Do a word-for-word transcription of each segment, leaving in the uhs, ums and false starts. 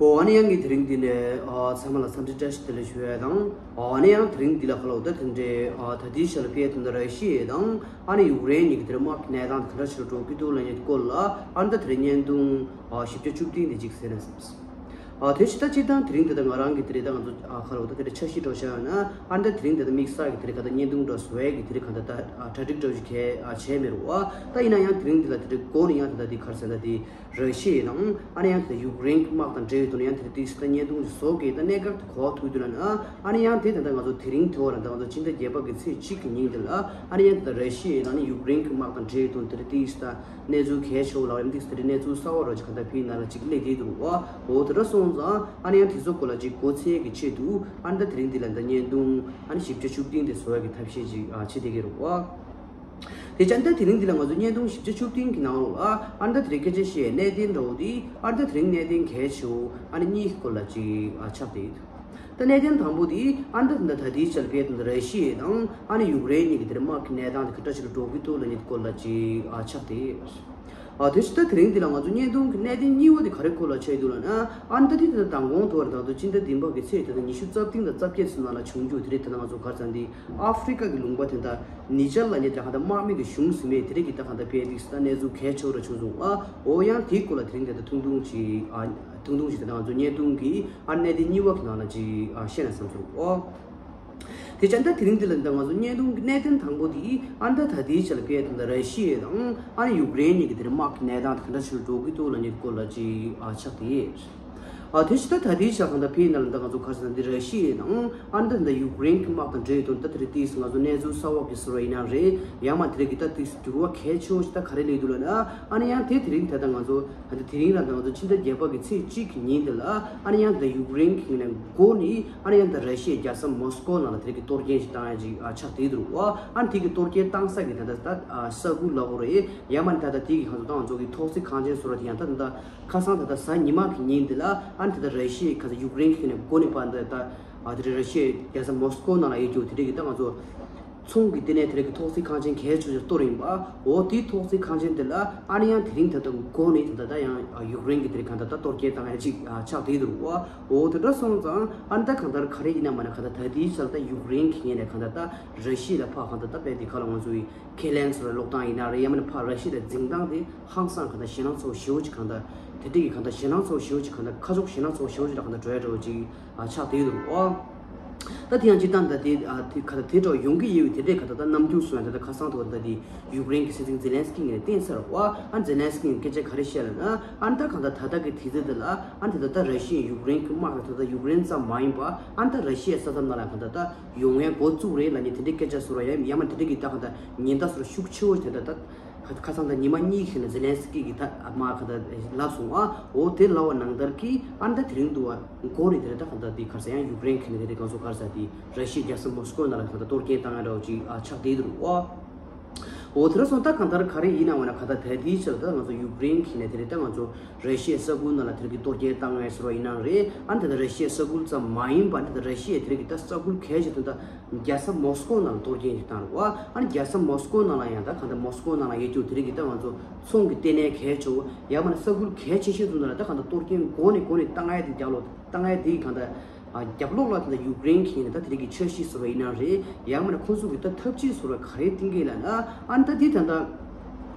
ཨོ་ཨ་ནི་ཡང་གི་དེ་རིང་འདི་ནས་ཨ་ཚང་མ་ལ་འཚམས་འདྲི་བཀྲ་ཤིས་བདེ་ལེགས་ཞུ་ཡ་དང་། ཨོ་ཨ་ནི་ཡང་དེ་རིང་འདི་ལ་ཁ་ལོ་ད་དེ་འདྲའི་ཨ་ད་ལྟའི་ཆར་ཕེ་དེ་འདྲ་ར་ཤི་ཡ་དང་ཨ་ནི་ཡུཀ་རེན་གཉིས་ཀྱི་དེ་རིང་དམག་གི་གནས་སྟངས་དེ་ག་འདྲ་ཞིག་འགྲོ་གི་འདུག་ལབ་མཁན་སྐོར་ལ་ཨ་ནི་ད་དེ་རིང་བརྙན་ཐུང་ཨ་བཞི་བརྒྱ་བཅུ་བདུན་དེ་གཅིག་གསན་ན་བསམས། ཨ་དེ་ཕྱི་ད་སྤྱིར་བཏང་དེ་རིང་འདི་ད་ང་རང་གི་དེ་རིང་ད་ང་ཚོ་ཨ་ཁ་ལོ་ད་དེ་འདྲ་འཆར་གཞི་འགྲོ་བཞག་ཡོད་ན་ཨ་ནི་ད་དེ་རིང་འདི་ད་དམིགས་བསལ་གྱི་དེ་རིང་ག་ད་བརྙན་ཐུང་འདྲ་བཟོ་ཡ་གི་དེ་རིང་ག་ད་ད་ཨ་གྲ་སྒྲིག་འདྲ་ཞིག་གས་ཨ་བྱས་མེད་རུང་ཨ་ད་ཡིན་ན་ཡང་དེ་རིང་འདི་ལ་དེ་འདྲ་འགོ་ནས་ཡང་ད་ད་དེ་ག་རེ་ཟེར་ན་དེ། ར་ཤི་ཡ་དང་ཨ་ནི་ཡང་དེ་ཡུཀ་རེན་གྱི་དམག་དང་འབྲེལ་བའི་ཐོག་ནས་ཡང་དེ་རིང་ཏིག་ཙམ་བརྙན་ཐུང་ཞིག་བཟོ་གི་ད་གནད་འགག་དེ་གོ་བ་ཐུག་དུས་ལ་ནི་ཨ་ནི་ཡང་དེ་ད་ལྟ་ང་ཚོ་དེ་རིང་དེ་བར་ད་ང་ཚོ་ཕྱི་ཟླ་བརྒྱད་པ་གི་ཚེས་གཅིག་གི་ཉིན་དེ་ལ་ཨ་ནི་ཡང་དེ་ད་ར་ཤི་ཡ་དང་ཨ་ནི་ཡུཀ་རེན་གྱི་དམག་དང་འབྲེལ་བའི་ཐོག་དེ་རིང་ཏིག་ཙམ་གནས་ཚུལ་གལ་ཆེ་བོ་ལ་ཡང་ཏིག་ཙམ་དེ་རིང་གནས་ཚུལ་གསར་བ་རོ་ཅིག་ག་ད་ཕི་ན་ལ་ཅིག་སླེབས་བསྡད་འདུག་བ། འོ་དེ་འདྲ་སོང་ཙང་ཨ་ནི་ཡང་དེ་ཚོ་སྐོར་ལ་ཅིག་གོ་ཚད་ཀྱི་ཆེད་དུ་ཨ་ནི་ད་དེ་རིང་འདི་ལ་ད་བརྙན་ཐུང་ཨ་ནི་བཞི་བརྒྱ་བཅུ་བདུན་དེ་བཟོ་ཡ་གི་ཐབས་ཤེས་ཅིག་ཨ་བྱེད་བསྡད་ཀྱི་རེད་བ། དེ་ཙང་ད་དེ་རིང་འདི་ལ་ང་ཚོ་བརྙན་ཐུང་བཞི་བརྒྱ་བཅུ་བདུན་གྱི་ནང་ལོགས་ལ་ཨ་ནི་ད་དེ་རིང་སྐད་ཆ་བཤད་གནད་དོན་འདྲ་བོ་འདི་ཨ་ནི་ད་དེ་རིང་གནད་དོན་གལ་ཆེ་བོ་ཨ་ནི་གཉིས་ཀྱི་སྐོར་ལ་ཅིག་ཨ་ཆགས་བསྡད་ཡོད། ད་གནད་དོན་དང་པོ་འདི་ཨ་ནི་ད་ད་ལྟའི་ཆར་བལ་དང་ར་ཤི་ཡ་དང་ཨ་ནི་ཡུཀ་རེན་གཉིས་ཀྱི་དེར་དམག་གི་གནས་སྟངས་དེ་ག་འདྲ་ཞིག་ལ་འགྲོ་གི་འདུག་ལབ་མཁན་སྐོར་ལ་ཅིག་ཨ་ཆགས་བསྡད་ཡོད། ཨ་དེ་ཕྱི་ད་དེ་རིང་འདི་ལ་ང་ཚོ་བརྙན་ཐུང་གི་གནད་དོན་གཉིས་པ་དེ་ག་རེ་སྐོར་ལ་ཆགས་ཡོད་འདུག་ལབ་ན་ཨ་ནི་ད་དེ་ད་མདང་དགོང་དུ་བར་ད་དུ་སྤྱི་ཟླ་བདུན་པ་གི་ཚེས་ད་ལྟ་ཉི་ཤུ་རྩ་བདུན་དང་རྩ་བརྒྱད་ཙམ་ནང་ལ་བྱུང་རྒྱུ་དེ་རེད། ད་ལྟ་ང་ཚོ་ག་རེ་ཟེར་འདི་ཨ་ཧྥི་རི་ཀ་གི་ལུང་པ་དེ་ད་ནི་ཇར་ལབ་མཁན་དེ་ག་ད་དམག་མི་གི་གཞུང་ཟིན་མེད་དེ་རིགས་ཀྱི་ད་ག་ད་བལ་འདི་ད་གནས་ཚུལ་གལ་ཆེ་བོ་ར་བྱུང་སོང་ཨ། འོ་ཡང་དེའི་སྐོར་ལ་དེ་རིང་ད་ལྟ་ཐུང་ཐུང་ཅིག་ཨ་ཐུང་ཐུང་ཅིག་ད་ལྟ་ང་ཚོ་བརྙན་ཐུང་གི་ཨ་གནད་དོན་གཉིས་པ་གི་ནང་ལ་ཅིག་ཨ་བཤད་ན་བསམ་སོང་ཨོ། དེ་ཙང་ད་དེ་རིང་འདི་ལ་ད་ང་ཚོ་བརྙན་ཐུང་གི་གནད་དོན་དང་པོ་དེ་ཨ་ད་ད་ལྟའི་ཆ་ལ་བལ་དང་ད་ར་ཤི་ཡ་དང་ཨ་ནི་ཡུཀ་རེན་གཉིས་ཀྱི་དེར་དམག་གི་གནས་སྟངས་དེ་ག་འདྲ་ཞིག་འགྲོ་གི་འདུག་ལབ་མཁན་སྐོར་ལ་ཅིག་ཨ་ཆགས་ཏེ། ཨ་དེ་ཕྱི་ད་ད་ལྟའི་ཆ་གང་ད་བལ་ནང་ལ་ད་ང་ཚོ་ག་རེ་ཟེར་ན་འདི་ར་ཤི་ཡ་དང་ཨ་ནི་ད་ད་ཡུཀ་རེན་གྱི་དམག་དང་འབྲེལ་དུ་ད་དེ་རིང་ཏིག་ཙམ་ང་ཚོ་གནས་ཚུལ་གསར་བ་གི་ཟེར་བ་ཡིན་ན་རེད། ཡང་མ་དེ་རིང་གི་ད་ཏིག་ཙམ་འགྱུར་བ་གལ་ཆེ་བོ་ཞིག་ད་ག་རེ་སླེབས་འདུག་ལབ་ན་ཨ་ནི་ཡང་དེ་དེ་རིང་ད་ལྟ་ང་ཚོ་ད་དེ་རིང་རང་ད་ང་ཚོ་ཕྱི་ཟླ་བརྒྱད་པ་གི་ཚེས་གཅིག་གི་ཉིན་དེ་ལ་ཨ་ནི་ཡང་ད་ཡུཀ་རེན་གྱི་ནས་འགོ་ནས་ཨ་ནི་ཡང་ད་ར་ཤི་ཡའི་རྒྱལ་ས་མོ་སི་ཀོ་ནང་ལ་དེ་རིང་གི་གཏོར་སྐྱོན་ཞིག་བཏང་ཡ་ཅིག་ཨ་ཆགས་བསྡད་འདུག་བ། ཨ་ནི་དེ་གི་གཏོར་སྐྱོན་བཏང་ས་གི་ད་ལྟ་ད་ས་ཁུལ་ལབ་དགོས་རེད། ཡང་མ་ནི་ད་ལྟ་དེ་གི་ཁ་ཚོ་ད་ང་ཚོ་གི་ཐོག་བརྩེགས་ཁང་ཆེན་ཟེར་བ་དེ་ཡང་ད་ད་ལྟ་ཁ་སང་ད་ལྟ་གཟའ་ཉི་མ་གི་ཉིན་དེ་ལ་ཨ་ནི་ད་ལྟ་ར་ཤི་ཡའི་ཁ་ཚོ་ཡུཀ་རེན་གྱི་ནས་འགོ་ནས་པ་ད་ལྟ་ཨ་དེ་རེད། ར་ཤི་ཡའི་རྒྱལ་ས་མོ་སི་ཀོ་ནང་ལ་ཡོད་རྒྱུ་དེ་རིང་གི་ད་ང་ཚོ་ཚོང་གི་ལྟེ་གནས་དེ་རིང་གི་ཐོག་བརྩེགས་ཁང་ཆེན་གལ་ཆེ་ཤོས་གཏོར་ཡིན་པ། འོ་དེའི་ཐོག་བརྩེགས་ཁང་ཆེན་དེ་ལ་ཨ་ནི་ཡང་དེ་རིང་ད་ལྟ་འགོ་ནས་ད་ལྟ་ད་ཡང་ཡུཀ་རེན་གྱི་དེ་རིང་གང་ད་ལྟ་གཏོར་སྐྱོན་བཏང་ཡ་ཅིག་ཆགས་བསྡད་འདུག་བ། འོ་དེ་འདྲ་སོང་ཙང་ཨ་ནི་ད་གང་ལྟར་ག་རེ་ཡིན་ན་མ་ན་གང་ལྟར་ད་ལྟའི་ཆར་ད་ཡུཀ་རེན་གྱི་ངོས་ནས་གང་ལྟར་ད་ར་ཤི་ཡ་ལ་ཕར་གང་ལྟར་ད་དཔེ་དེ་ག་ལ་ང་ཚོ་ཡི་ཁས་ལེན་ཟེར་བའི་ཀློག་སྟངས་ཡིན་ན་རེད། ཡང་མིན་ན་ཕར་ར་ཤི་ཡ་ལ་འཛིན་སྟངས་དེ་ཧང་སང་གང་ལྟར་ཞེད་སྣང་ཚ་བོ་ཞེ་པོ་ཅིག་གང་ལྟར་དེ་འདྲ་གི་གང་ལྟར་ཞེད་སྣང་ཚ་བོ་ཞེ་པོ་ཅིག་གང་ལྟར་ཁ་ཕྱོགས་ཞེད་སྣང་ཚ་བོ་ཞེ་པོ་ཅིག་ལ་གང་ལྟར་འགྲོ་ཡ་འདྲ་བོ་ཅིག་ཨ་ཆགས་བསྡད་འདུག་ཨོ། ད་དེ་ཡང་སྤྱིར་བཏང་ད་དེ་ཨ་དེ་ག་ད་དེ་འདྲ་ཡོང་གི་ཡོད་པའི་དེ་འདྲའི་ག་ད་ད་རྣམ་འགྱུར་སོང་ཡང་ད་ད་ཁ་སང་དུ་ད་དེ་ཡུཀ་རེན་གྱི་སྲིད་འཛིན་ཛེ་ལན་སི་ཀི་ངོས་ནས་བསྟན་ཚར་བ། ཨ་ཛེ་ལན་སི་ཀི་ངོས་སྐད་ཆ་ག་རེ་བཤད་ལབ་ན་ཨ་ད་གང་ལྟར་ད་ལྟ་གི་དུས་ཚོད་འདི་ལ་ཨ་ད་ད་ད་ར་ཤི་ཡའི་ཡུཀ་རེན་གྱི་དམག་ལ་ད་ད་ཡུཀ་རེན་ཙམ་མ་ཡིན་པ་ཨ་ད་ར་ཤི་ཡའི་ས་མཚམས་ནང་ལ་གང་ལྟར་ད་ཡོང་ཡ་འགོ་བཙུགས་རེད་ལབ་ནས་དེ་འདྲའི་སྐད་ཆ་ཟེར་བ་ཡང་ཡང་མ་དེ་འདྲ་གི་ད་གང་ལྟར་ཉེན་བརྡ་ཟེར་བ་ཤུགས་ཆེ་བོ་དེ་འདྲ་ད། ཁ་ཁ་སང་ད་ཉི་མ་གཉིས་ཤིག་ནས་ཛེ་ལན་སི་ཀི་གིས་ད་མ་ཁ་ད་ལབ་སོང་ཨ། འོ་དེ་ལབ་པ་ནང་ལྟར་གྱི་ཨ་ད་དེ་རིང་དུ་བ་འགོ་ནས་དེ་རེད། ད་གང་ད་དེ་ག་རེ་ཟེར་ཡང་ཡུཀ་རེན་གྱི་ནས་དེ་རེད། གང་སོ་ག་རེ་ཟེར་དེ་ར་ཤི་ཡའི་རྒྱལ་ས་མོ་སི་ཀོ་ནང་ལ་གང་ད་གཏོར་སྐྱོན་བཏང་ཡ་འདྲ་བོ་ཅིག་ཨ་ཆགས་བསྡད་འདུག་ཨ། འོ་དེ་ར་སོང་ད་གང་ལྟར་ག་རེ་ཡིན་ན་འོ་ན་གང་ད་ད་དེའི་ཆར་ད་ང་ཚོ་ཡུཀ་རེན་གྱི་ནས་དེ་རེད། ད་ང་ཚོ་ར་ཤི་ཡའི་ས་ཁུལ་ནང་ལ་དེ་རིང་གི་གཏོར་སྐྱོན་བཏང་ཡ་ཟེར་བ་ཡིན་ན་རེད། ཨ་ད་ད་ར་ཤི་ཡའི་ས་ཁུལ་ཙམ་མ་ཡིན་པ་ད་ད་ར་ཤི་ཡའི་དེ་རིང་གི་ད་ས་ཁུལ་གལ་ཆེ་དོན་ད། རྒྱལ་ས་མོ་སི་ཀོ་ནང་ལ་གཏོར་སྐྱོན་ཞིག་བཏང་རེད་བ། ཨ་ནི་རྒྱལ་ས་མོ་སི་ཀོ་ནང་ལ་ཡང་ད་གང་ལྟར་མོ་སི་ཀོ་ནང་ལ་ཡོད་རྒྱུ་དེ་རིང་གི་ད་ང་ཚོ་ཚོང་གི་ལྟེ་གནས་གལ་ཆེ་བོ་ཡང་མིན་ན་ས་ཁུལ་གལ་ཆེ་ཤོས་ཚོ་ནང་ལ་ད་གང་ལྟར་གཏོར་སྐྱོན་འགོ་ནས་འགོ་ནས་བཏང་ཡ་དེ་རྒྱབ་ལོགས་བཏང་ཡ་དེ་གང་ལྟར་ཨ་རྒྱབ་ལོགས་ལ་ད་ལྟ་ཡུཀ་རེན་གྱི་ད་དེ་རིང་གི་འཆར་གཞི་ཟེར་བ་ཡིན་ན་རེད། ཡང་མིན་ན་ཁོང་ཚོ་གི་ད་ཐབས་ཇུས་ཟེར་བ་ག་རེ་བཏིང་གི་ལབ་ན་ཨ་ནི་ད་དེ་ད་ལྟ་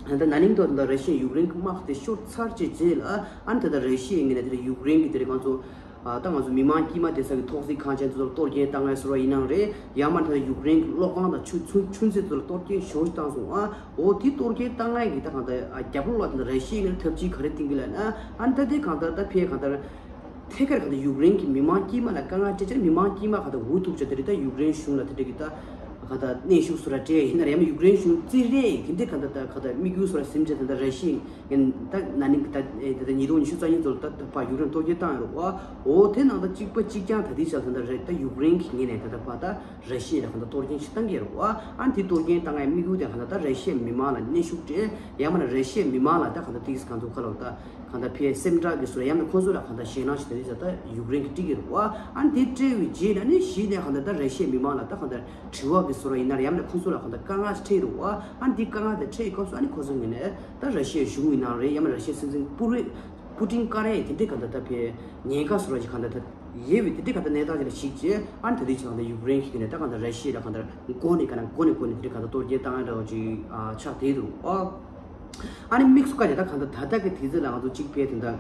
ད་ལྟ་ན་ནིང་ད་ད་ལྟ་ར་ཤི་ཡ་ཡུཀ་རེན་གྱི་དམག་དེ་ཤོར་ཚར་བྱས་རྗེས་ལ་ཨ་ནི་ད་ལྟ་ར་ཤི་ཡའི་ངོས་ནས་དེ་རིང་ཡུཀ་རེན་གྱི་དེ་རིང་ང་ཚོ། ཨ་ད་ང་ཚོ་མི་མང་དཀྱུས་མ་བསྡད་ས་གི་ཐོག་བརྩེགས་ཁང་ཆེན་ཚོ་ལ་གཏོར་སྐྱོན་བཏང་ཡ་ཟེར་བ་ཡིན་ནའང་རེད། ཡང་མ་ད་ཡུཀ་རེན་གྱི་གློག་ཁང་དང་ཆུ་ཆུ་ཆུ་མཛོད་ཚོ་ལ་གཏོར་སྐྱོན་ཞེ་པོ་ཅིག་བཏང་སོང་ཨ། འོ་དེ་གཏོར་སྐྱོན་བཏང་ཡ་གི་ད་གང་ལྟར་ཨ་རྒྱབ་ལོགས་ལ་ད་ར་ཤི་ཡའི་ཐབས་ཇུས་ག་རེ་བཏིང་གི་ལབ་ན་ཨ་ད་དེ་གང་ལྟར་ད་ཕེ་གང་ལྟར་ཐད་ཀར་གང་ལྟར་ཡུཀ་རེན་གྱི་མི་མང་དཀྱུས་མ་ལ་དཀའ་ངལ་སྤྲད་ཅེར་མི་མང་དཀྱུས་མ་གང་ལྟར་འུ་ཐུག་ཅེར་དེ་རེད། ད་ཡུཀ་རེན་གཞུང་ལ་དེ་འདྲ་གི་ད་གང་ལྟར་གནོན་ཤུགས་ཚོ་ལ་སྤྲད་ཡིན་ན་རེད། ཡང་མིན་ཡུཀ་རེན་གཞུང་རྩིས་རེད་དེ་འདྲ་གང་ལྟར་ད་གང་ལྟར་དམིགས་ཡུལ་ཚོ་ལ་སེམས་ཅན་དེ་འདྲ་ར་ཤི་ཡའི། ཡང་ད་ན་ནིང་གི་ད་ད་ཉིས་སྟོང་ཉི་ཤུ་རྩ་གཉིས་ཚོ་ལ་ད་ད་ཕར་ཡུཀ་རེན་གཏོར་སྐྱོན་བཏང་ཡོད་རེད་བ། འོ་དེ་ནང་ད་གཅིག་པ་གཅིག་རྐྱང་ད་ལྟའི་ཆར་ད་ད་རེད། ད་ཡུཀ་རེན་གྱི་ངོས་ནས་ད་ད་ཕར་ད་ར་ཤི་ཡ་ལ་གང་ལྟར་གཏོར་སྐྱོན་ཞིག་བཏང་གི་ཡོད་རེད་བ། ཨ་ནི་དེ་གཏོར་སྐྱོན་བཏང་ཡའི་དམིགས་ཡུལ་དེ་གང་ལྟར་ད་ར་ཤི་ཡའི་མི་མང་ལ་གནོན་ཤུགས་སྤྲད། ཡང་མིན་ན་ར་ཤི་ཡའི་མི་མང་ལ་ད་གང་ལྟར་ཏིག་ཙམ་གང་ཐུབ་ཁ་ལོ་ད་གང་ལྟར་ཕའི་སེམས་ཁྲལ་གྱི་བཟོ་ཡང་མིན་ཁོང་ཚོ་ལ་གང་ལྟར་ཞེད་སྣང་ཞིག་ད་ལྟའི་ཆར་ད་ཡུཀ་རེན་གྱིས་སྤྲད་ཀྱི་ཡོད་རེད་བ། ཨ་ནི་དེ་སྤྲད་པའི་རྗེས་ལ་ནི་གཞི་ནས་གང་ལྟར་ད་ར་ཤི་ཡའི་མི་མང་ལ་ད་གང་ལྟར་དྲི་བ་གི་བཟོ་འདྲ་ཡིན་ན་རེད། ཡང་མིན་ཁོང་ཚོ་ལ་གང་ལྟར་དཀའ་ངལ་ཞིག་འཕྲད་ཀྱི་རེད་བ། ཨ་ནི་དེ་དཀའ་ངལ་དེ་འཕྲད་ཀྱི་སྐབས་སུ་ཨ་ནི་ཁོང་ཚོ་ངོས་ནས་ད་ར་ཤི་ཡའི་གཞུང་ཡིན་ན་རེད། ཡང་མིན་ར་ཤི་ཡའི་སྲིད་འཛིན་པུ་རིན། པུ་ཏིན་ཀ་རེ་དེ་འདྲའི་གང་ལྟར་ད་ཕེ་ཉེན་ཁ་བཟོ་ར་ཅིག་གང་ལྟར་ད་ཡོད་པའི་དེ་འདྲའི་གང་ལྟར་གནས་སྟངས་ཅིག་ལ་གཞིགས་བྱས། ཨ་ནི་ད་དེ་ཅིག་གང་ལྟར་ཡུཀ་རེན་གྱི་ནས་ད་གང་ལྟར་ར་ཤི་ཡ་ལ་གང་ལྟར་མགོ་ནས་གང་ལྟར་མགོ་ནས་མགོ་ནས་དེ་འདྲའི་གང་ལྟར་གཏོར་སྐྱོན་བཏང་ཡ་འདྲ་བོ་ཅིག་ཨ་ཆགས་བསྡད་འདུག་ཨ། ཨ་ནི་དམིགས་སུ་བཀར་བྱས་ད་གང་ལྟར་ད་ལྟ་གི་དུས་ཚོད་ལ་ང་ཚོ་གཅིག་ཕེ་དེ་འདྲ་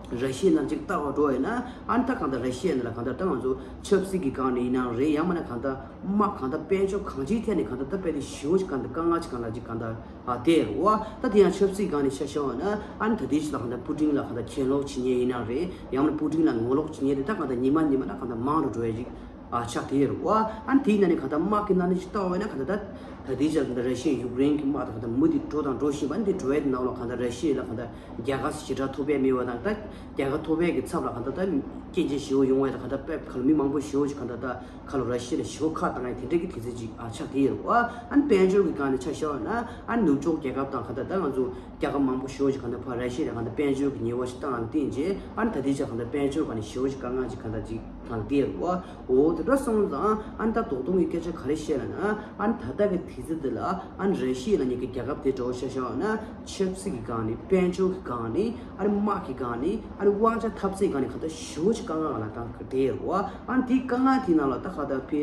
ར་ཤི་ཡ་ནང་གཅིག་ལྟ་བ་འགྲོ་ཡོད་ན། ཨ་ནི་ད་གང་ལྟར་ར་ཤི་ཡ་ནང་ལ་གང་ལྟར་ད་ང་ཚོ་ཆབ་སྲིད་ཀྱི་སྒང་ནས་ཡིན་ནའང་རེད། ཡང་མིན་ན་གང་ལྟར་དམག་གང་ལྟར་དཔལ་འབྱོར་གང་ཅིའི་ཐད་ནས་གང་ལྟར་ད་དཔེ་དེ་ཞེ་པོ་ཅིག་གང་ལྟར་དཀའ་ངལ་ཅིག་གང་ལ་ཅིག་གང་ལྟར་ཨ་དེ་རེད་བ། ད་དེ་ཡང་ཆབ་སྲིད་སྒང་ནས་ཆ་བཞག་པ་ན། ཨ་ནི་ད་དེའི་ཕྱི་ལ་གང་ལྟར་པུ་ཏིན་ལ་གང་ལྟར་གྱེན་ལོག་བྱེད་མཁན་ཡིན་ན་རེད། ཡང་ན་པུ་ཏིན་ལ་ངོ་ལོག་བྱེད་མཁན་དེ་ད་གང་ལྟར་ཉི་མ་ཉི་མ་ལ་གང་ལྟར་མང་རུ་འགྲོ་ཡ་ཅིག་ཨ་ཆགས་དེ་རེད་བ། ཨ་ནི་དེའི་ནང་ནས་གང་ལྟར་དམག་གི་ནང་ནས་ཅིག་ལྟ་བ་ཡིན་ན། གང་ལྟར་ད་ད་དེའི་ཕྱི་ལ་གང་ལྟར་ར་ཤི་ཡ་ཡུཀ་རེན་གྱི་དམག་དང་གང་ལྟར་མུ་མཐུད་འགྲོ་དང་འགྲོ་བཞིན་པ། ཨ་ནི་དེ་འགྲོ་ཡ་དེ་ནང་ལ་གང་ལྟར་ར་ཤི་ཡ་ལ་གང་ལྟར་རྒྱལ་ཁ་ཞེ་དྲག་ཐོབ་ཡ་མེད་པ་དང་། ད་རྒྱལ་ཁ་ཐོབ་ཡ་གི་ཚབ་ལ་གང་ལྟར་ད་སྐྱོན་ཆ་ཞེ་པོ་ཡོང་བ་དང་། གང་ལྟར་དཔེ་ཁ་ལ་མི་མང་པོ་ཞེ་པོ་ཅིག་གང་ལྟར་ད་ཁ་ལོ་ར་ཤི་ཡ་ལ་ཞེ་པོ་ཁ་བཏང་ཡ་དེ་འདྲ་གི་དུས་ཚོད་ཅིག་ཨ་ཆགས་དེ་ཡོད་རེད་བ། ཨ་ནི་དཔལ་འབྱོར་གྱི་སྒང་ནས་ཆ་བཞག་པ་ན། ཨ་ནི་ནུབ་ཕྱོགས་རྒྱལ་ཁབ་དང་གང་ལྟར་ད་ང་ཚོ་རྒྱལ་ཁབ་མང་པོ་ཞེ་པོ་ཅིག་གང་ལྟར་ཕར་ར་ཤི་ཡ་ལ་གང་ལྟར་དཔལ་འབྱོར་གྱི་ཉེས་པ་ཞིག་བཏང་བ་ལ་བརྟེན་བྱས། ཨ་ནི་ད་ལྟའི་ཆ་གང་ལྟར་དཔལ་འབྱོར་སྒང་ནས་ཞེ་པོ་ཅིག་དཀའ་ངལ་ཅིག་གང་ལྟར་ཅིག་གང་ལྟར་དེ་རེད་བ། འོ་དེ་འདྲ་སོང་ཙང་། ཨ་ནི་ད་རྡོག་རྡོག་གི་སྐད་ཆ་ག་རེ་བཤད་ལབ་ན། ཨ་ནི་ད་ལྟ་གི་དུས་ཚོད་འདི་ལ་ཨ་ནི་ར་ཤི་ཡ་ལབ་མཁན་གྱི་རྒྱལ་ཁབ་དེ་འདྲ་བོ་ཆ་བཞག་པ་ན། ཆབ་སྲིད་ཀྱི་སྒང་ནས། དཔལ་འབྱོར་གྱི་སྒང་ནས། ཨ་ནི་དམག་གི་སྒང་ནས། ཨ་ནི་དབང་ཆ་འཐབ་རྩོད་སྒང་ནས་གང་ལྟར་ཞེ་པོ་ཅིག་དཀའ་ངལ་སྒང་ལ་བཏང་གི་རེད་བ། ཨ་ནི་དེའི་དཀའ་ངལ་དེའི་ནང་ལ་ད་གང་ལྟར་ཕེ་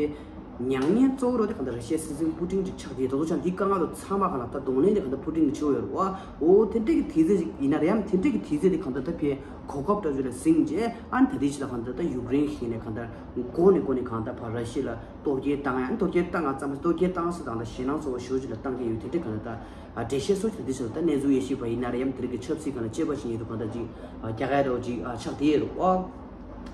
མྱ་ངན་གཙོ་བོ་རོ་དེ་གང་ལྟར་ར་ཤི་ཡའི་སྲིད་འཛིན་པུ་ཏིན་ཅིག་ཆགས་ཀྱི་རེད། དེ་ཚོ་ཆ་འདིའི་དཀའ་ངལ་དེ་ཚང་མ་གང་ལ་ད་གདོང་ལེན་དེ་གང་ལྟར་པུ་ཏིན་གྱིས་བྱེད་ཀྱི་ཡོད་རེད་བ། འོ་དེ་འདྲ་གི་དུས་ཚོད་ཅིག་ཡིན་ན་རེད། ཡང་དེ་འདྲ་གི་དུས་ཚོད་དེ་གང་ལྟར་ད་ཕེ་གོ་སྐབས་འདྲ་བོ་ཅིག་ལ་ཟིན་བྱས། ཨ་ནི་ད་ལྟའི་ཆ་ལ་གང་ལྟར་ད་ཡུཀ་རེན་གྱི་ནས་གང་ལྟར་མགོ་ནས་མགོ་ནས་གང་ལྟར་ཕར་ར་ཤི་ཡ་ལ་གཏོར་སྐྱོན་བཏང་ཡ། གཏོར་སྐྱོན་བཏང་ཡ་ཙམ། གཏོར་སྐྱོན་བཏང་ས་དང་ད་ཞེད་སྣང་ཚ་པོ་ཞེ་པོ་ཅིག་ལ་བཏང་གི་ཡོད། དེ་འདྲ་གང་ལྟར་ད་འགྲེལ་བཤད་སོགས་ཀྱི་དེ་ཆ་ལ་ད་གནས་ཚུལ་ཡེ་ཤེས་པ་ཡིན་ན་རེད། ཡང་དེ་རིགས་ཀྱི་ཆབ་སྲིད་སྒང་ལ་དཔྱད་པ་བྱེད་མཁན་དེ་གང་ལྟར་ཅིག་རྒྱ་གར་འདྲ་བོ་ཅིག་ཆགས་བསྡད་ཡོད་རེད་བ།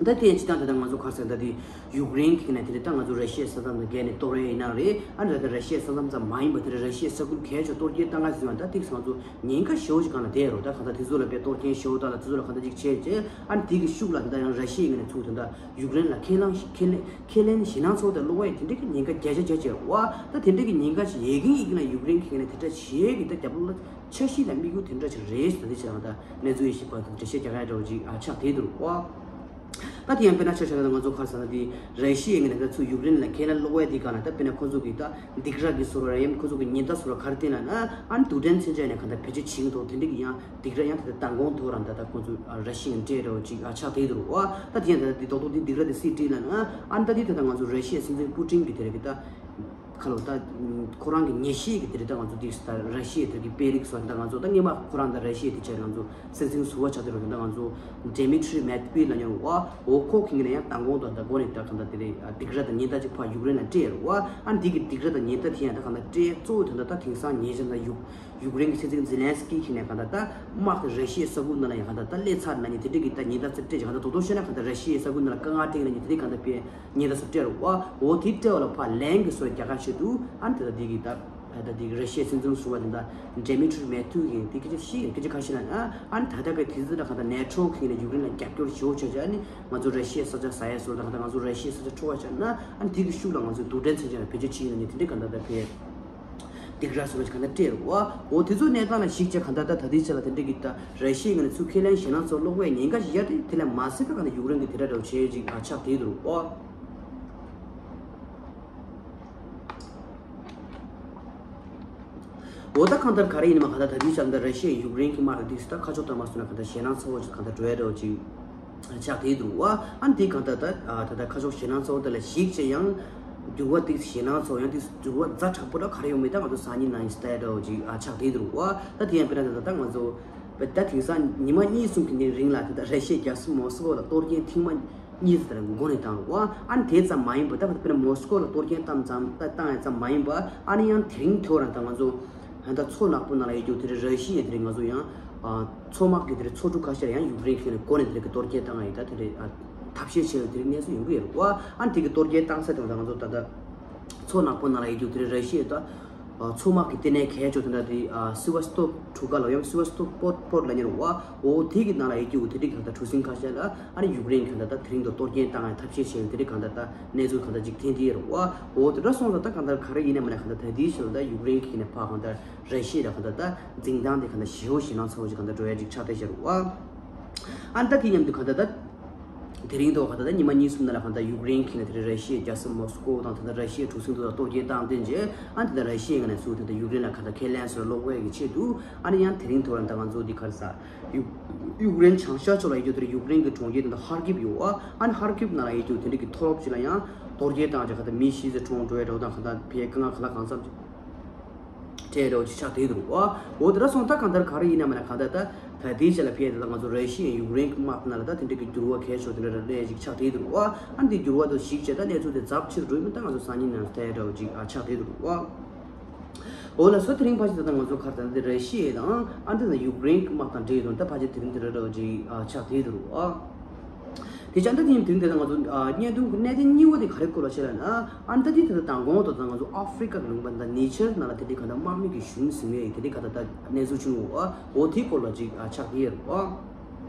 ད་དེ་ཡང་སྤྱིར་བཏང་ད་ལྟ་ང་ཚོ་ག་རེ་ཟེར། ད་དེ་ཡུཀ་རེན་གྱི་ནས་དེ་རེད། ད་ང་ཚོ་ར་ཤི་ཡའི་ས་མཚམས་དང་འགལ་ནས་གཏོར་ཡ་ཡིན་ན་རེད། ཨ་ནི་ད་ལྟ་ར་ཤི་ཡའི་ས་མཚམས་ཙམ་མ་ཡིན་པ་དེ་རེད། ར་ཤི་ཡའི་ས་ཁུལ་གས་ཆོག་གཏོར་སྐྱོན་བཏང་ག་ཟེར་བ་ད་ཏིག་ང་ཚོ་ཉེན་ཁ་ཞེ་པོ་ཅིག་སྒང་ལ་བསྡད་ཡོད་རེད། ད་གང་ལྟར་དེ་ཚོ་ལ་དཔེ་གཏོར་སྐྱོན་ཞེ་པོ་བཏང་ལ། དེ་ཚོ་ལ་གང་ལྟར་ཅིག་བྱས་རྗེས། ཨ་ནི་དེ་གི་ཤུགས་ལ་ད་ལྟ་ཡང་ར་ཤི་ཡའི་ངོས་ནས་ཚུར་ད་ལྟ་ཡུཀ་རེན་ལ་ཁས་ལེན་ཁས་ལེན་ཁས་ལེན་ཞེད་སྣང་ཚ་པོ་དང་བློ་བབ་དེ་འདྲ་གི་ཉེན་ཁ་བརྒྱ་ཆ་བརྒྱ་ཆེ་བ། ད་དེ་འདྲ་གི་ཉེན་ཁ་ཞིག་ཡོད་མཁན་ཡིན་ན་ཡུཀ་རེན་གྱི་ངོས་ནས་དེ་འདྲ་བྱེད་ཀྱི། ད་རྒྱབ་ལོགས་ལ་འཆར་གཞི་དང་དམིགས་ཡུལ་དེ་འདྲ་ཞིག་རེད་ཟེར། ད་དེ་ཆ་ལ་ད་གནས་ཚུལ་ཡེ་ཤེས་པ་དང་འགྲེལ་བཤད་རྒྱག་ཡ་འདྲ་བོ་ཅིག་ཨ་ཆགས་བསྡད་འདུག་བ། ད་དེ་ཡང་དཔེར་ན་ཆ་བཞག་ན་ང་ཚོ་ག་རེ་ཟེར་ན། དེ་ར་ཤི་ཡའི་ངོས་ནས་ད་ཚུར་ཡུཀ་རེན་ལ་ཁས་ལེན་བློ་བབ་དེ་ག་ལ་ད་དཔེར་ན་ཁོ་ཚོ་གི་ད་སྡིགས་ར་གི་བཟོ་འདྲ་ཡང་ཁོ་ཚོ་གི་ཉེན་བརྡ་བཟོ་འདྲ་ག་རེ་བསྟན་ལབ་ན། ཨ་ནི་རྡུལ་ཕྲན་མཚོན་ཆ་ནས་གང་ལྟར་བེད་སྤྱོད་བྱེད་ཀྱི་འདུག་དེ་འདྲ་གི་ཡང་སྡིགས་ར་ཡང་ད་ལྟ་མདང་དགོང་ཐོག་རང་ད་ད་ཁོ་ཚོ་ཨ་ར་ཤི་ཡ་ནས་སྤྲད་འདྲ་བོ་ཅིག་ཨ་ཆགས་བསྡད་འདུག་བ། ད་དེ་ཡང་ད་ལྟ་དེ་རྡོག་རྡོག་དེ་སྡིགས་ར་དེ་སུས་སྤྲད་ལབ་ན། ཨ་ནི་ད་དེ་ད་ལྟ་ང་ཚོ་ར་ཤི་ཡའི་སྲིད་འཛིན་པུ་ཏིན་གྱི་དེ་རེད་གི་ད། ཁ་ལོ་ད་ཁོ་རང་གི་ཉེས་ཤེས་ཀྱི་དེ་རེད། ད་ང་ཚོ་དེ་ད་ར་ཤི་ཡའི་དེ་གི་དཔོན་རིགས་སོགས་ད་ང་ཚོ་ད་སྔོན་མ་ཁོ་རང་ད་ར་ཤི་ཡའི་དེ་བྱས་ང་ཚོ་སྲིད་འཛིན་ཟུར་པ་ཆགས་བསྡད་རོགས་ད་ང་ཚོ་ཌི་མི་ཊི་རི་མེད་ཏི་ཝེ་ལབ་མྱོང་བ། འོ་ཁོ་གི་ངོས་ནས་ཡང་མདང་དགོང་དང་ད་འགོ་ནས་ད་གང་ལྟར་དེ་རེད། སྡིགས་ར་དང་ཉེན་བརྡ་ཅིག་ཕར་ཡུཀ་རེན་ལ་སྤྲད་རོགས། ཨ་འདི་གི་སྡིགས་ར་དང་ཉེན་བརྡ་དེ་ཡང་ད་གང་ལྟར་སྤྲད་གཙོ་བོ་དོན་དག་ད་དེང་སང་ཉེ་ཆར་ད་ཡུཀ་ཡུཀ་རེན་གྱི་སྲིད་འཛིན་ཛེ་ལན་སི་ཀི་གི་ནས་གང་ལྟར་ད་དམག་དེ་ར་ཤི་ཡའི་ས་ཁུལ་ནང་ལ་ཡང་གང་ལྟར་ད་སླེབས་ཚར་ན་ནི་དེ་འདྲ་གི་ད་ཉེན་བརྡ་ཚུར་སྤྲད་ཅིག་གང་ལྟར་རྡོག་རྡོག་བཤད་ན་གང་ལྟར་ར་ཤི་ཡའི་ས་ཁུལ་ནང་ལ་དཀའ་ངལ་སྤྲད་ན་ནི་དེ་འདྲ་གང་ལྟར་དཔེ་ཉེན་བརྡ་ཚུར་སྤྲད་རོགས། འོ་དེ་སྤྲད་པ་ལ་ཕར་ལན་གྱི་སོ་རྒྱ་གར་ཆེད་དུ་ཨ་ནི་ད་ལྟ་འདི་གི་ད་ད་ལྟ་འདི་གི་ར་ཤི་ཡའི་སྲིད་འཛིན་ཟུར་པ་དེ་ད་ཌི་མི་ཊི་རི་མེད་ཏི་ཝེ་གིས་དེ་སྐད་ཆ་བཤད་ཡོད། སྐད་ཆ་ག་རེ་ལབ་ན། ཨ་ནི་ད་ལྟ་གི་དུས་ཚོད་ལ་གང་ལྟར་ནེ་ཊོ་གིས་ནས་ཡུཀ་རེན་ལ་རྒྱབ་སྐྱོར་ཞེ་པོ་བྱས་བྱས། ཨ་ནི་ང་ཚོ་ར་ཤི་ཡའི་ས་ཆ་ཟ་ཡ་སོ་ད་གང་ལྟར་ང་ཚོ་ར་ཤི་ཡའི་ས་ཆ་འཕྲོག་པ་བྱས་ན། ཨ་ནི་དེ་གི་ཤུགས་ལ་ང་ཚོས་རྡུལ་ཕྲན་མཚོན་ཆ་ལ་བེད་སྤྱོད་བྱེད་ཡིན་ན་ནི་དེ་འདྲའི་གང་ལྟར་ད་ཕེ་སྡིགས་ར་སོགས་ལ་གང་ལྟར་སྤྲད་རོགས། འོ་དེ་ཚོའི་གནས་སྟངས་ལ་གཞིགས་བྱས་གང་ལྟར་ད་ད་ལྟའི་ཆ་ལ་དེ་འདྲ་གི་ད་ར་ཤི་ཡའི་ངོས་ནས་ཚུར་ཁས་ལེན་ཞེད་སྣང་ཚ་པོ་བློ་བབ་ཉེན་ཁ་ཞིག་ཡོད་རེད། དེ་ལས་མ་ཟད་པའི་གང་ལྟར་ཡུཀ་རེན་གྱི་དེ་འདྲ་འདྲ་བོ་བྱས་ཡོད་ཅིག་ཨ་ཆགས་བསྡད་འདུག་རོགས། འོ་ད་གང་ལྟར་ག་རེ་ཡིན་ནའང་གང་ལྟར་ད་ལྟའི་ཆ་ལ་ད་ར་ཤི་ཡ་ཡུཀ་རེན་གྱི་དམག་ལ་དེ་ད་ཁ་ཕྱོགས་ལྟར་མ་སོང་ན་གང་ལྟར་ཞེད་སྣང་ཚ་པོ་ཅིག་གང་ལྟར་འགྲོ་ཡ་འདྲ་བོ་ཅིག་ཆགས་བསྡད་འདུག་བ། ཨ་ནི་དེ་གང་ལྟར་ད་ཨ་ད་ལྟ་ཁ་ཕྱོགས་ཞེད་སྣང་ཚ་པོ་དེ་ལ་གཞིགས་བྱས་ཡང་འགྱུར་བ་དེ་ཞེད་སྣང་ཚ་པོ་ཡང་དེ་འགྱུར་བ་ཛ་དྲག་པོ་ད་ག་རེ་ཡོང་མེད། ད་ང་ཚོ་སང་ཉིན་གནངས་ཉིན་ལྟ་ཡ་འདྲ་བོ་ཅིག་ཨ་ཆགས་བསྡད་འདུག་བ། ད་དེ་ཡང་དཔེར་ན་ད་ད་ང་ཚོ་ད་དེང་སང་ཉི་མ་གཉིས་གསུམ་གྱི་ནང་རིང་ལ་ད་ད་ར་ཤི་ཡའི་རྒྱལ་ས་མོ་སི་ཀོ་ལ་གཏོར་སྐྱོན་ཐེངས་མ་གཉིས་ཙམ་དེ་འདྲ་མགོ་ནས་བཏང་འདུག་བ། ཨ་ནི་དེ་ཙམ་མ་ཡིན་པར་ད་དཔེར་ན་མོ་སི་ཀོ་ལ་གཏོར་སྐྱོན་བཏང་ཙམ་ད་བཏང་ཡ་ཙམ་མ་ཡིན་པར། ཨ་ནི་ཡང་དེ་རིང་ཐོ་རང་ད་ང་ཚོ་ད་ད་མཚོ་ནག་པོ་ནང་ལ་ཡོད་རྒྱུ་དེ་རེད། ར་ཤི་ཡ་དེ་རེད། ང་ཚོ་ཡང་ཨ་མཚོ་དམག་གི་དེ་རེད་མཚོ་གྲུ་ཁ་ཤས་ལ་ཡང་ཡུཀ་རེན་གྱི་ནས་མགོ་ནས་དེ་རེད་གི་གཏོར་སྐྱོན་བཏང་ཡ་ཡིན། ད་དེ་རེད་ཨ་ཐབས་ཤེས་བྱས་ཡོད་དེ་རེད་གནས་ཚུལ་ཡོང་གི་ཡོད་རེད་བ། ཨ་ནི་དེ་གི་གཏོར་སྐྱོན་བཏང་ས་དེ་ད་ང་ཚོ་ད་ད་མཚོ་ནག་པོ་ནང་ལ་ཡོད་རྒྱུ་དེ་རེད། ར་ཤི་ཡ་ད་ཨ་མཚོ་དམག་གི་ལྟེ་གནས་གལ་ཆེ་དེ་འདྲ་དེ་ཨ་སི་ཝ་སི་ཏོབ་གྲུ་ཁ་ལ་ཡང་སི་ཝ་སི་ཏོབ་པོར་པོར་ལ་ཉེ་རུ་བ། འོ་དེ་གི་ནང་ལ་ཡོད་རྒྱུ་དེ་རིགས་གང་ལྟར་གྲུ་གཟིངས་ཁ་ཤས་ལ་ཨ་ནི་ཡུཀ་རེན་གང་ལྟར་ད་དེ་རིང་དུ་གཏོར་སྐྱོན་བཏང་ཡ་ཐབས་ཤེས་བྱས་ཡོད་དེ་རིགས་གང་ལྟར་ད་གནས་ཚུལ་གང་ལྟར་ཅིག་ཐོན་དེ་རུ་བ། འོ་དེ་འདྲ་སོང་ཙང་ད་གང་ལྟར་ག་རེ་ཡིན་ན་མིན་ན་གང་ལྟར་ད་དེའི་ཕྱིར་ད་ཡུཀ་རེན་གྱི་ནས་ཕར་གང་ལྟར་ར་ཤི་ཡ་ལ་གང་ལྟར་ད་འཛིང་སྟངས་དེ་གང་ལྟར་ཞེ་པོ་ཞེད་སྣང་ཚ་པོ་ཅིག་གང་ལྟར་འགྲོ་ཡ་ཅིག་ཆགས་བསྡད་བཞག་རུ་བ། ཨ་ནི་ད་དེ་མཉམ་དུ་གང་ལྟར་ད། དེ་རིང་ཐོག་ག་ད་ལྟ་ཉི་མ་གཉིས་གསུམ་ནང་ལ་ག་ད་ཡུཀ་རེན་གྱི་ནས་དེ་རིང་ར་ཤི་ཡའི་རྒྱལ་ས་མོ་སི་ཀོ་དང་ད་ལྟ་ར་ཤི་ཡའི་གྲུ་གཟིངས་དེ་ཚོ་གཏོར་སྐྱོན་བཏང་བསྟན་རྗེས། ཨ་ནི་ད་ལྟ་ར་ཤི་ཡའི་ངོས་ནས་ཚུར་ད་ལྟ་ཡུཀ་རེན་ལ་ག་ད་ཁས་ལེན་སོར་སློག་པའི་གི་ཆེད་དུ། ཨ་ནི་ཡང་དེ་རིང་ཐོག་ལ་ད་ང་ཚོ་འདི་ག་རེ་ཟ། ཡུཀ་ཡུཀ་རེན་བྱང་ཤར་ཕྱོགས་ལ་ཡོད་རྒྱུ་དེ་རིང་ཡུཀ་རེན་གྱི་གྲོང་ཁྱེར་དེ་ད་ཧར་ཀིབ་ཡོད་ཨ། ཨ་ནི་ཧར་ཀིབ་ནང་ལ་ཡོད་རྒྱུ་དེ་འདྲ་གི་མཐོ་སློབ་ཅིག་ལ་ཡང་གཏོར་སྐྱོན་བཏང་རྗེས་ག་ད་མི་ཤི་ཚེ་གྲོངས་འགྲོ་ཡ་འདྲ་བོ་དང་ག་ད་ཕའི་དཀའ་ངལ་ག་ལ་གང་འཚམ་ཅིག་སྤྲད་འདྲ་བོ་ཅིག་ཆགས་བསྡད་འདུག་ཨ། འོ་དེ་འདྲ་སོང་ད་གང་ལྟར་ག་རེ་ཡིན་ན་མིན་ན་གང་ལྟར་ད་ད་ལྟའི་ཆ་ལ་ཕེབས་ད་ང་ཚོ་ར་ཤི་ཡ་ཡུཀ་རེན་གྱི་དམག་དེ་ནང་ལ་ད་དེ་འདྲ་གི་འགྱུར་བ་གལ་ཆེ་བ་དེ་འདྲ་ར་ལས་ཅིག་ཆགས་བསྡད་འདུག་ཨ། ཨ་འདི་འགྱུར་བ་དང་གཞིགས་བྱས་ད་གནས་ཚུལ་དེ་ཚབས་ཆེར་འགྲོ་མིན་ད་ང་ཚོ་སང་ཉིན་ནང་ལྟ་ཡ་འདྲ་བོ་ཅིག་ཨ་ཆགས་བསྡད་འདུག་ཨ། འོ་ལགས་སོ། དེ་རིང་ཕལ་ཆེར་ད་ལྟ་ང་ཚོ་ག་རེ་ད་ལྟ་ར་ཤི་ཡ་དང་ཨ་འདི་ད་ཡུཀ་རེན་གྱི་དམག་དང་འབྲེལ་ཡོད་དང་ད་ཕལ་ཆེར་དེ་རིང་དེ་འདྲ་འདྲ་བོ་ཅིག་ཨ་ཆགས་བསྡད་འདུག་ཨ། དེ་ཆ་འདི་དེ་ཡིན་དུས་དེ་ང་ཚོ་ཨ་བརྙན་ཐུང་གི་གནད་དོན་གཉིས་པ་དེ་ག་རེ་སྐོར་ལ་བཤད་ལབ་ན། ཨ་ནི་ད་ལྟའི་དེ་ད་མདང་དགོང་དུ་ད་ང་ཚོ་ཨ་ཧྥི་རི་ཀ་གི་ལུང་པ་ད་ནི་ཇར་ནང་ལ་དེ་འདྲའི་ག་ད་དམག་མི་གི་གཞུང་ཟིན་ཡས་དེ་འདྲའི་ག་ད་ད་གནས་ཚུལ་བྱུང་ཡོད་ཨ། འོ་དེའི་སྐོར་ལ་ཅིག་ཨ་ཆགས་ཀྱི་ཡོད་རེད་ཨ།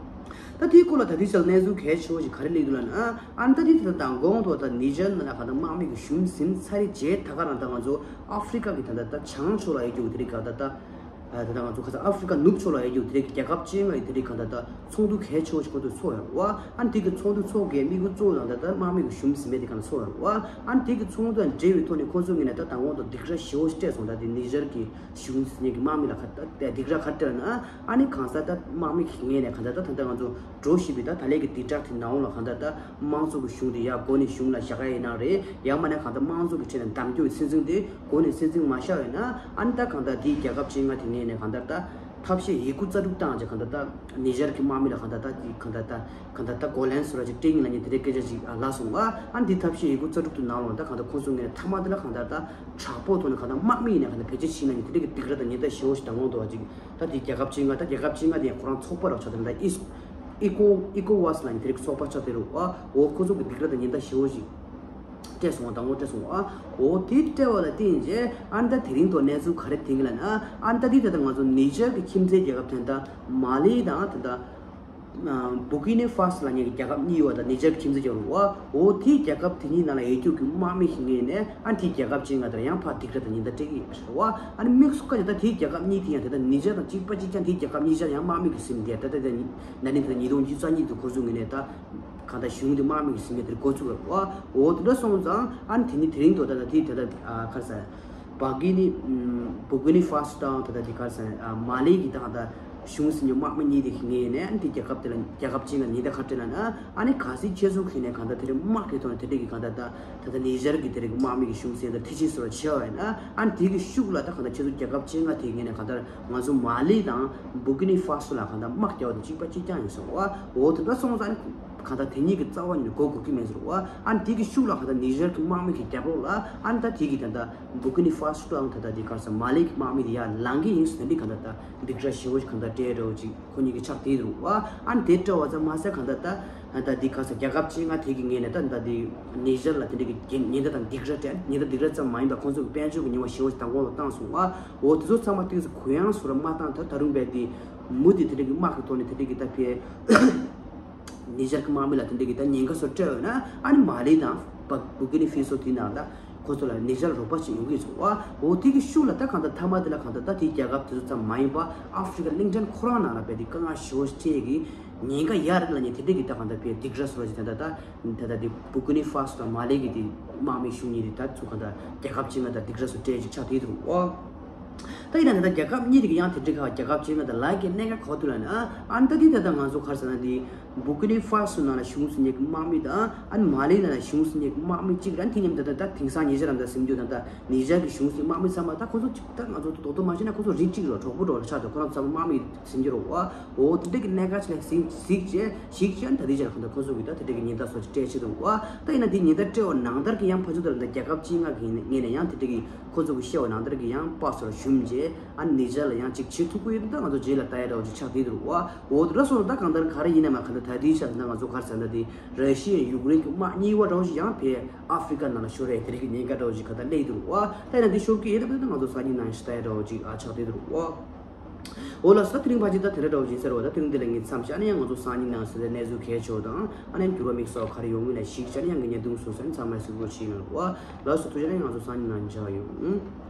ད་དེའི་སྐོར་ལ་ད་ལྟའི་ཆར་གནས་ཚུལ་གལ་ཆེ་བ་ཞིག་ག་རེ་སླེབས་འདུག་ལབ་ན། ཨ་ནི་ད་ལྟའི་དེ་ད་མདང་དགོང་དུ་ད་ནི་ཇར་ནང་ལ་ག་ད་དམག་མི་གི་གཞུང་ཟིན་ཚར་རྗེས་ད་ག་རང་ད་ང་ཚོ་ཨ་ཧྥི་རི་ཀ་གི་ད་ད་ད་བྱང་ཕྱོགས་ལ་ཡོད་རྒྱུ་དེ་འདྲའི་ག་ད་ད། ད་ལྟ་ང་ཚོ་ཁ་སང་ཨ་ཧྥི་རི་ཀ་ནུབ་ཕྱོགས་ལ་ཡོད་རྒྱུ་དེ་རིགས་རྒྱལ་ཁབ་སྤྱི་ལྔ་ཡི་དེ་རིགས་གང་ལྟར་ད་ཚོགས་འདུ་གལ་ཆེ་བ་ཞིག་ཁོ་ཚོས་ཚོགས་ཡོད་རེད་བ། ཨ་ནི་དེ་གི་ཚོགས་འདུ་ཚོགས་དགོས་དམིགས་ཡུལ་གཙོ་བོ་དང་ད་ལྟ་དམག་མི་གི་གཞུང་ཟིན་མེད་དེ་གང་ཚོགས་ཡོད་རེད་བ། ཨ་ནི་དེ་གི་ཚོགས་འདུ་དང་འབྲེལ་བའི་ཐོག་ནས་ཁོ་ཚོའི་ངོས་ནས་ད་དང་པོ་དང་སྡིགས་ར་ཞེ་པོ་ཞིག་སྤྲད་སོང་། ད་དེ་ནི་ཇར་གྱི་གཞུང་ཟིན་མཁན་གྱི་དམག་མི་ལ་ཁ་ད་སྡིགས་ར་ག་རེ་སྤྲད་ན། ཨ་ནི་གང་ཟག་ད་དམག་མི་གི་ངོས་ནས་གང་ལྟར་ད་ད་ལྟ་ང་ཚོ་འགྲོ་བཞིན་པའི་ད་ད་ལན་གྱི་སྡིགས་ར་དེ་ནང་ལ་གང་ལྟར་ད་དམངས་གཙོ་གི་གཞུང་དེ་ཡར་འགོ་ནས་གཞུང་ལ་བཞག་ཡ་ཡིན་ན་རེད། ཡང་མིན་ན་གང་ལྟར་དམངས་གཙོ་གི་ཁྲོད་ནས་འདེམས་སྐྱོང་གི་སྲིད་འཛིན་དེ་འགོ་ནས་སྲིད་འཛིན་མ་བཞག་ཡོད་ན། ཨ་ནི་ད་གང་ལྟར་དེའི་རྒྱལ་ཁབ་སྤྱི་ལྔ་དེ་ངོས་ནས་གང་ལྟར་ད་ཐབས་ཤེས་ཡི་གུ་རྩ་དྲུག་བཏང་བྱས་གང་ལྟར་ད་ནི་ཇར་གྱི་དམག་མི་ལ་གང་ལྟར་ད་གང་ལྟར་ད་གང་ལྟར་ད་གོ་ལན་སོ་ར་ཅིག་སྤྲད་ཡིན་ལབ་མཁན་དེ་འདྲའི་སྐད་ཆ་ཅིག་ལབ་སོང་བ། ཨ་ནི་དེ་ཐབས་ཤེས་ཡི་གུ་རྩ་དྲུག་དེ་ནང་ལོགས་ད་གང་ལྟར་ཁོ་ཚོ་ངོས་ནས་མཐའ་མ་དེ་ལ་གང་ལྟར་ད་དྲག་པོ་ཐོག་ནས་གང་ལྟར་དམག་མི་ཡིན་ན་གང་ལྟར་བེད་སྤྱོད་བྱེད་ན་ཡིན་དེ་འདྲའི་གི་སྡིགས་ར་དང་ཉེན་བརྡ་ཞེ་པོ་ཞིག་ད་ངོ་འདུག་བ་ཅིག་ད་དེ་རྒྱལ་ཁབ་སྤྱི་ལྔ་ད་རྒྱལ་ཁབ་སྤྱི་ལྔ་དེ་ཁོ་རང་ཚོགས་པ་རོགས་ཆགས་དེ་ད་ཨིས་ཨི་ཀོ་ཨི་ཀོ་ཝཱས་ལབ་མཁན་དེ་རིགས་ཚོགས་པ་ཆགས་དེ་རུ་ཨ་འོ་ཁོ་ཚོ་གི་སྡིགས་ར་དང་ཉེན་བརྡ་ཞེ་པོ་ཞིག་སྤྲད་སོང་བ་དང་འོ་སྤྲད་སོང་བ་ཨ། འོ་དེ་སྤྲད་པ་ལ་བརྟེན་བྱས་ཨ་ནི་ད་དེ་རིང་ཐོག་གནས་ཚུལ་ག་རེ་ཐོན་གྱི་ལབ་ན། ཨ་ནི་ད་དེ་ད་ལྟ་ང་ཚོ་ནི་ཇར་གི་ཁྱིམ་མཚེས་རྒྱལ་ཁབ་ཐོན་ད་མ་ལི་དང་ད་ལྟ་བུ་ཀི་ནི་ཧྥ་སོ་ལབ་མཁན་གྱི་རྒྱལ་ཁབ་གཉིས་ཡོད་པ་དང་ནི་ཇར་གྱི་ཁྱིམ་མཚེས་རྒྱལ་ཁབ་རེད་བ། འོ་དེའི་རྒྱལ་ཁབ་དེ་གཉིས་ནང་ལ་ཡོད་རྒྱུ་གི་དམག་མི་ཞིག་ངོས་ནས་ཨ་དེའི་རྒྱལ་ཁབ་ཅིག་ང་ལྟར་ཡང་ཕར་སྡིགས་ར་དང་ཉེན་བརྡ་སྤྲད་ཀྱི་ཡོད་པ་རེད་བ། ཨ་ནི་དམིགས་སུ་བཀར་ཏེ་ད་དེའི་རྒྱལ་ཁབ་གཉིས་དེ་ཡང་དེ་ལྟར་ནི་ཇར་དང་གཅིག་པ་གཅིག་རྐྱང་དེའི་རྒྱལ་ཁབ་གཉིས་ཆར་ཡང་དམག་མི་གི་ཟིན་བསྡད་ད་ལྟ་དེ་ན་ནིང་དེ་ལྟར་ཉིས་སྟོང་ཉི་ཤུ་རྩ་གཉིས་དུ་ཁོ་ཚོའི་ངོས་ནས་ད་གང་ལྟར་གཞུང་དེ་དམག་མི་གི་ཟིན་བསྡད་དེ་འགོ་ཚུགས་པ་རེད་བ། འོ་དེ་འདྲ་སོང་ཙང་ཨ་ནི་དེ་ནི་དེ་རིང་ཐོག་ད་ལྟ་དེའི་དེ་ལྟར་ཨ་ག་རེ་ཟེར། བ་གི་ནི་ཨམ་བུ་ཀི་ནི་ཧྥ་སོ་དང་ད་ལྟ་དེ་ག་རེ་ཟེར་ཨ་མ་ལི་གི་ད་གང་ལྟར་གཞུང་ཟིན་རྒྱུ་དམག་མི་གཉིས་དེ་ངོས་ནས་ཨ་ནི་དེ་རྒྱལ་ཁབ་དེ་ལ་རྒྱལ་ཁབ་ཅིག་ལ་ཉེན་བརྡ་ག་རེ་སྤྲད་ན་ཨ་ནི་གལ་སྲིད་ཁྱེད་ཚོ་གི་ནས་གང་ལྟར་དེ་རིང་དམག་གི་ཐོག་ནས་དེ་འདྲ་གི་གང་ལྟར་ད་ད་ལྟ་ནི་ཇར་གི་དེ་རིང་དམག་མི་གི་གཞུང་ཟིན་ད་ཐེ་ཆེན་སོ་ར་ཆེ་བ་ཡིན་ན་ཨ་ནི་དེ་གི་ཤུགས་ལ་ད་གང་ལྟར་ཁྱེད་ཚོ་རྒྱལ་ཁབ་ཅིག་ལ་དེ་ངོས་ནས་གང་ལྟར་ང་ཚོ་མ་ལི་དང་བུ་ཀི་ནི་ཧྥ་སོ་ལ་གང་ལྟར་དམག་རྒྱག་པ་དང་གཅིག་པ་གཅིག་རྐྱང་ཡིན་སོང་བ། འོ་དེ་འདྲ་སོང་ཙང་ཨ་ནི་གང་ལྟར་དེ་གཉིས་ཀྱི་རྩ་བ་ཉིད་ནས་མགོ་སྒུར་གྱི་མེད་ཟེར་བ། ཨ་ནི་དེ་གི་ཤུགས་ལ་གང་ལྟར་ནི་ཇར་གྱི་དམག་མི་གི་རྒྱབ་ལོགས་ལ་ཨ་ནི་ད་དེ་གི་ད་ལྟ་བུ་ཀི་ནི་ཧྥ་སོ་དང་ད་ལྟ་དེ་ག་རེ་ཟེར་མ་ལི་གི་དམག་མི་དེ་ཡར་ལངས་ཀྱི་ཡིན་ཟེར་ནས་གང་ལྟར་ད་སྡིགས་ར་ཞེ་པོ་ཞིག་གང་ལྟར་སྤྲད་འདྲ་བོ་ཅིག་ཁོ་གཉིས་ཀྱི་ཕྱག་དེ་རུ་བ། ཨ་ནི་དེ་སྤྲད་པ་ཙམ་མ་ཟད་གང་ལྟར་ད་ད་དེ་ག་རེ་ཟེར་རྒྱལ་ཁབ་སྤྱི་ལྔ་དེ་གི་ངོས་ནས་ད་ད་དེ་ནི་ཇར་ལ་དེ་འདྲ་གི་ཉེན་བརྡ་དང་སྡིགས་ར་སྤྲད། ཉེན་བརྡ་སྡིགས་ར་ཙམ་མ་ཡིན་པར་ཁོང་ཚོ་གི་དཔལ་འབྱོར་གྱི་ཉེན་བརྡ་ཞེ་པོ་ཞིག་ད་གོང་ལ་བཏང་སོང་བ། འོ་དེ་ཚོ་ཚང་མ་ཏོག་ཙམ་གུ་ཡངས་སུ་ར་མ་བཏང་ད་ད་རུང་བས་དེ་མུ་མཐུད་དེ་འདྲ་གི་དམག་གི་ཐོག་ནས་དེ་འདྲ་གི་ད་ཕེ། ནི་ཇར་གྱི་དམག་མི་ལ་དེ་འདྲ་གི་ད་ཉེན་ཁ་སོགས་སྤྲད་ཡོད་ན་ཨ་ནི་མ་ལི་དང་བ་བུ་ཀི་ནི་ཧྥི་སོ་དེའི་ནང་ལ་ཁོ་ཚོ་ལ་ནི་ཇར་ལ་རོགས་པ་བྱེད་ཡོང་གི་ཡོད་ཚོད་བ། འོ་དེ་གི་ཤུགས་ལ་ད་གང་ལྟར་མཐའ་མ་དེ་ལ་གང་ལྟར་ད་དེའི་རྒྱལ་ཁབ་དེ་ཚོ་ཙམ་མ་ཡིན་པ་ཨ་ཧྥི་རི་ཀ་གླིང་ཕྲན་ཁོ་རང་ནང་ལ་བས་དེ་དཀའ་ངལ་ཞེ་པོ་ཞིག་འཕྲད་ཀྱི་ཉེན་ཁ་ཡོད་རེད་ལབ་མཁན་དེ་འདྲ་གི་ད་གང་ལྟར་བས་སྡིགས་ར་སོ་ར་ཅིག་ད་ལྟ་ད་ད་ལྟ་དེ་བུ་ཀི་ནི་ཧྥ་སོ་དང་མ་ལི་གི་དེ་དམག་མི་གཞུང་གཉིས་དེ་ད་ཚུར་གང་ལྟར་རྒྱལ་ཁབ་སྤྱི་ལྔ་དང་སྡིགས་ར་སོགས་སྤྲད་ཅིག་ཆགས་དེ་འདུག་ཨོ། ད་ཡིན་ན་ད་ལྟ་རྒྱལ་ཁབ་གཉིས་དེ་གི་ཡང་དེ་འདྲ་ག་རྒྱལ་ཁབ་སྤྱི་ལྔ་དང་ལ་གི་གནད་འགག་ག་པར་ཐུག་ལབ་ན། ཨ་ནི་ད་དེ་ད་ལྟ་ང་ཚོ་ག་རེ་ཟེར་ན་དེ་བུ་ཀི་ནི་ཧྥ་སོ་ནང་ལ་གཞུང་ཟིན་མཁན་གྱི་དམག་མི་དང་ཨ་ནི་མ་ལི་ནང་ལ་གཞུང་ཟིན་མཁན་གྱི་དམག་མི་གཅིག་ར། དེ་མཉམ་དུ་ད་ལྟ་དེང་སང་ཉེ་ཆར་ལ་ད་ཟིན་རྒྱུ་ད་ལྟ་ནི་ཇར་གྱི་གཞུང་ཟིན་དམག་མི་ཚང་མ་ད་ཁོ་ཚོ་གཅིག་ད་ང་ཚོ་རྡོག་རྡོག་མ་བྱས་ན་ཁོ་ཚོ་རིགས་གཅིག་རེད། གྲོགས་པོ་འདྲ་བོ་ཆགས་འདུག་ཁོ་རང་ཚོ་དམག་མི་ཟིན་རྒྱུ་རེད་བ། འོ་དེ་འདྲ་གི་གནད་འགག་ཅིག་ལ་གཟིགས་གཟིགས་བྱས་གཞིགས་བྱས་ད་དེ་ཆ་ལ་གང་ལྟར་ཁོ་ཚོ་གི་ད་དེ་འདྲ་གི་ཉེན་བརྡ་སོགས་ཅིག་སྤྲད་ཆེད་དུ་བ། ད་ཡིན་ན་དེ་ཉེན་བརྡ་སྤྲད་པ་ནང་ལྟར་གི་ཡང་ཕར་ཚུར་ད་ལ་ད་རྒྱལ་ཁབ་སྤྱི་ལྔ་གི་ངོས་ནས་ཡང་དེ་འདྲ་གི་ཁོ་ཚོ་གི་བཤད་པ་ནང་ལྟར་གི་ཡང་པ་སོར་ཞུམ་བྱས་ཨ་ནི་ནི་ཇར་ལ་ཡང་ཅིག་བྱེད་ཐུབ་ཀྱི་ཡོད། ད་ང་ཚོ་རྗེས་ལ་ལྟ་ཡ་འདྲ་བོ་ཅིག་ཆགས་བསྡད་འདུག་བ། འོ་དེ་འདྲ་སོང་ད་གང་ལྟར་ག་རེ་ཡིན་ན་མ་གང་ལྟར་ད་དེ་ཆ་ལ་ད་ང་ཚོ་ག་རེ་ཟེར་ན་དེ་ར་ཤི་ཡ་ཡུཀ་རེན་གི་དམག་གཉིས་པ་འདྲ་བོ་ཅིག་ཡང་ཕེ་ཨ་ཧྥི་རི་ཀ་ནང་ལ་ཤོར་ཡ་དེ་རིགས་ཀྱི་ཉེན་ཁ་འདྲ་བོ་ཅིག་ག་ད་སླེབས་འདུག་བ། ད་ཡིན་ན་དེ་ཤོར་གི་ཡོད། ད་ང་ཚོ་སང་ཉིན་ནང་ཞིག་ལྟ་ཡ་འདྲ་བོ་ཅིག་ཨ་ཆགས་བསྡད་འདུག་བ། འོ་ལགས་སོ། དེ་རིང་ཕལ་ཆེར་ད་དེ་འདྲ་འདྲ་བོ་ཅིག་ཡིན་ཟེར་བ། ད་དེ་རིང་འདི་ལ་ངས་མཚམས་བཞག་ནས་ཡང་ང་ཚོ་སང་ཉིན་ནང་ཟེར་ཏེ་གནས་ཚུལ་གལ་ཆེ་བ་དང་ཨ་ནི་འགྱུར་བ་དམིགས་བསལ་ག་རེ་ཡོང་མིན་ལ་གཞིགས་བྱས་ནས་ཡང་གི་བརྙན་ཐུང་བཟོ་ས་ནི་ཚང་མ་གཟིགས་རོགས་བྱེད་ཡོང་བ། ལགས་སོ། ཐུགས་རྗེ་ཆེ། ཡང་ང་ཚོ་སང་ཉིན་ནང་མཇལ་ཡོང་།